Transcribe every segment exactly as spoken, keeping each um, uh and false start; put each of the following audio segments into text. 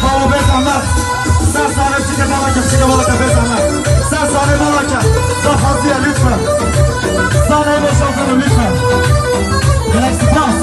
Baba, bê zehmet. Ser sahne, çike bala ke, çike bala ke, bê zehmet. Ser sahne bala ke. Daxwaziye, lütfen. Sahneyi boşaltalım lütfen. Gelek spas.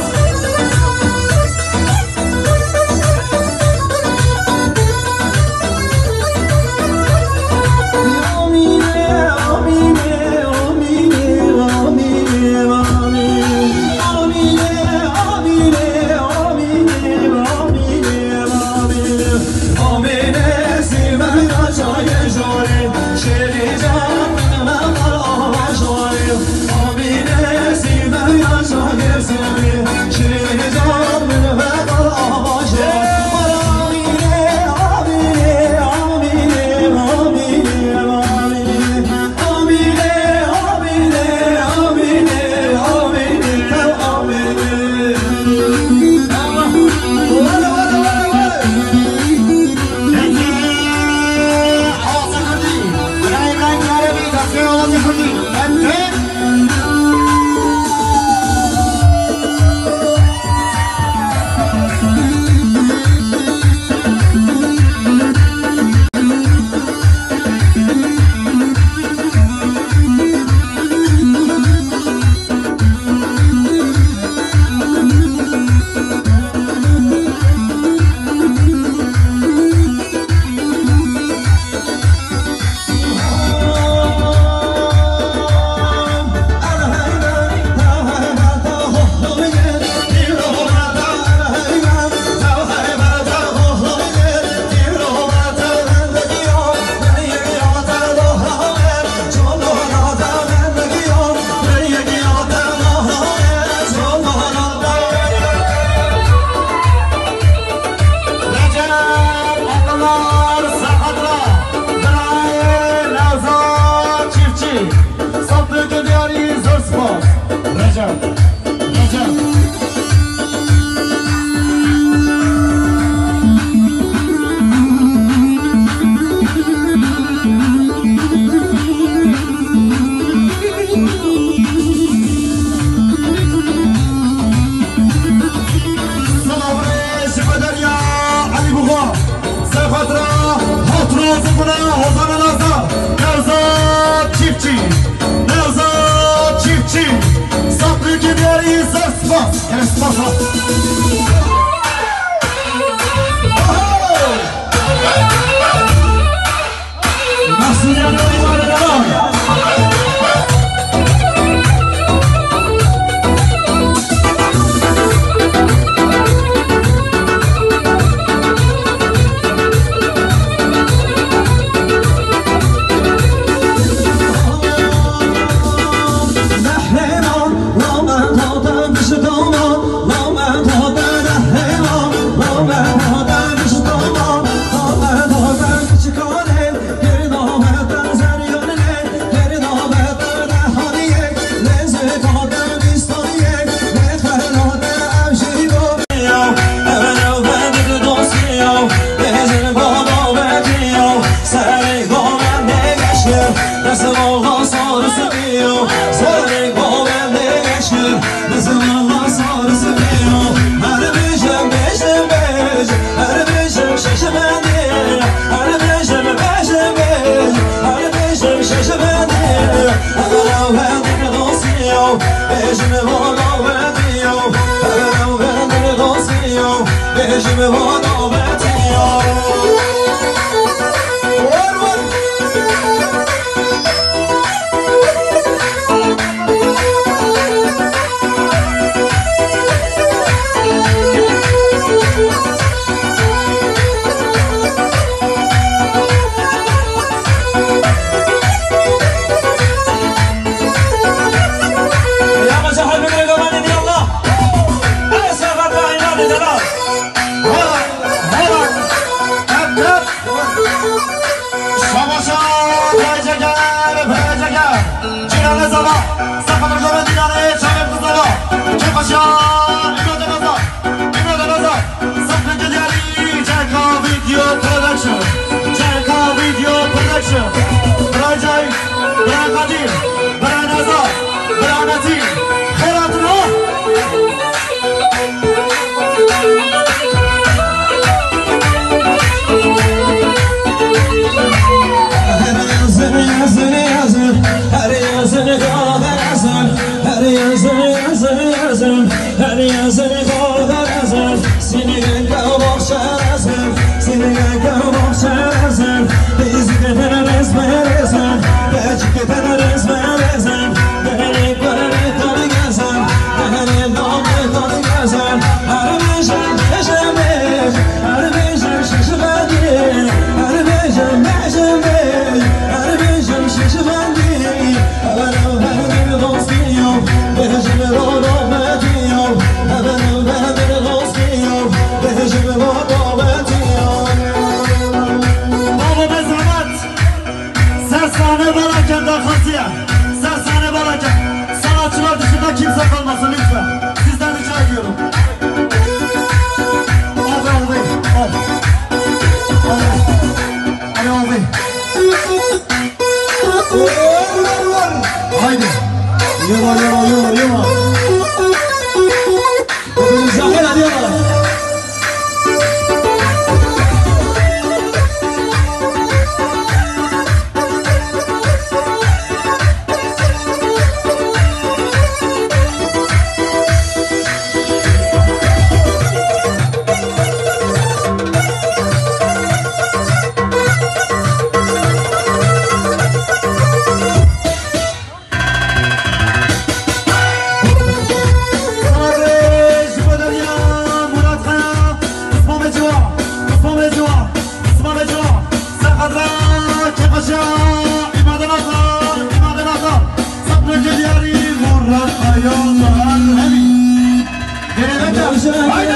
Recep Akınlar, Serhat Ra, Birayê Nevzat Çiftçi, Saplık Diyarî, zor spas. Recep, Recep. Selav rê ji Bederiya Elî Buxa. Ser xatira hatira zikuna Hozana Naza. Nevzat Çiftçi. Nevzat Çiftçi. Saplık Diyarî, zor spas. Gelek spas. Bravo, be zehmet. Ser sahne beraken daxwasiye. Ser sahne beraken. Sanatçılar dışında kimse kalmasın lütfen. Sizden rica ediyorum. Abi, abi, al. Al. Al, abi. Haydi. Yema, yema, yema, yema. Zahmet ediyorlar. Haydi.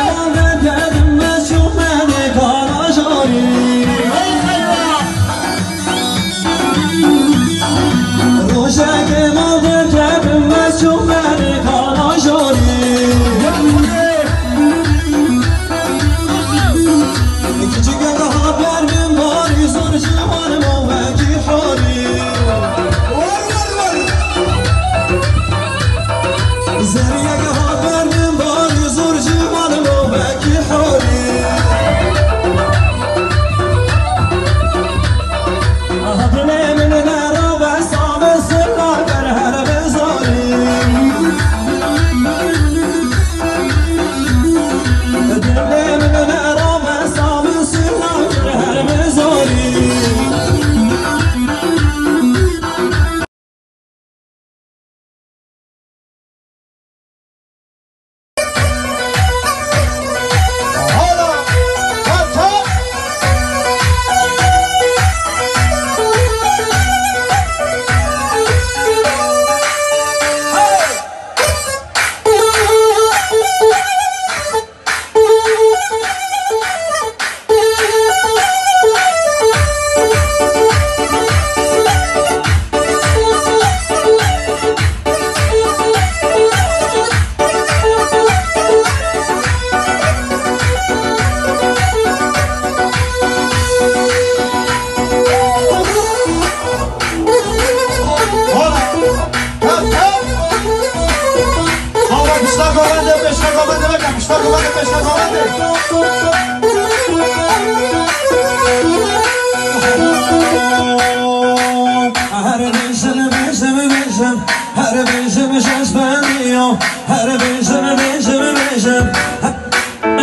Her bêjim, bêjim, bêjim, her bêjim şaş beniyo, her bêjim, bêjim, bêjim.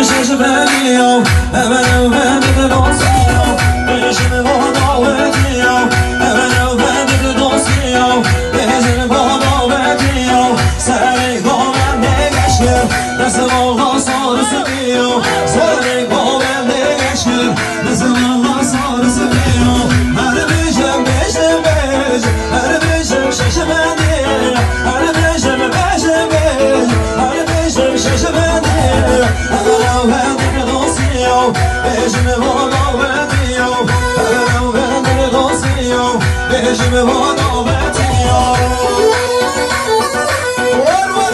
Şaş beniyo, hemen ew bendê dostiyo, bêjim bo dawetiyo, hemen ew bendê dostiyo, bêjim bo dawetiyo, serê govendê geşkir, dest bo sar sibiyo, serê govendê geşkir, dest bo sar sibiyo, her bêjim, bêjim, bêjim, her bêjim, şaş beniyo, her bêjim, bêjim, bêjim, her bêjim, şaş beniyo. Ew bendê dostiyo, bêjim bo dawetiyo. Ew bendê dostiyo, bêjim bo dawetiyo. War, war.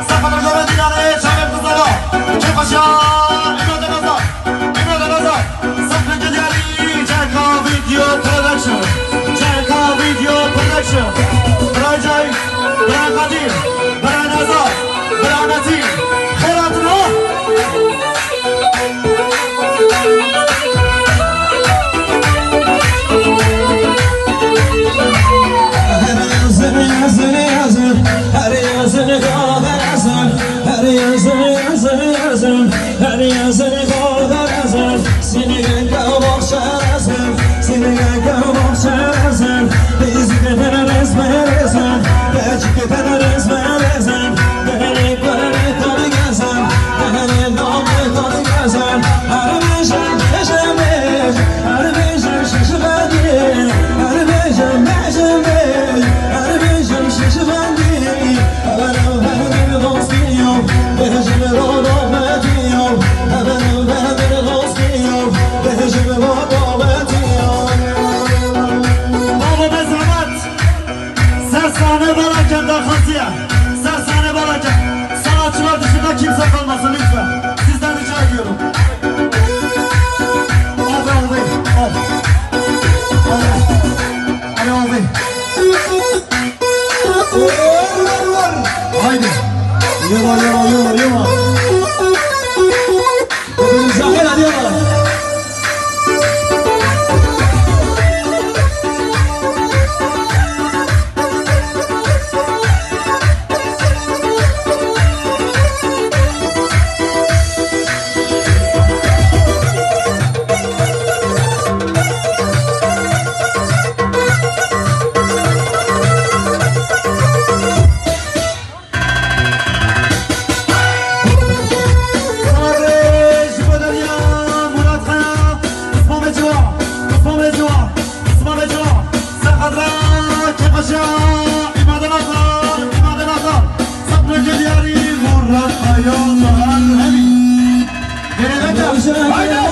Safa Diyarê çavên qizana. Kêfaşa Îmradan Azad. Îmradan Azad. Safreke diyarî Ceka Video Production. Ceka Video Production. Birayê Cahî, birayê Qedîr, birayê Azad, birayê Metîn. Xêr hatin ha. Baba be zahmet. Ser sahne balaken daxwasiye. Ser sahne balaken. Sanatçılar dışında kimse kalmasın lütfen. Sizden rica ediyorum. Abi, abi, abi. Abi, abi, abi. Haydi. Yema, yema, yema, yema. Zahir, hadi yema. Sare ji bo Derya, Murat Kaya, Osman Becoa, Osman Becoa, Osman Becoa, Serhedra, Kepaşa, Îmaden Atar, Îmaden Atar, Sapneke Diyarî, Murat Kaya, Murat Hemî. Gene bekle. Haydi.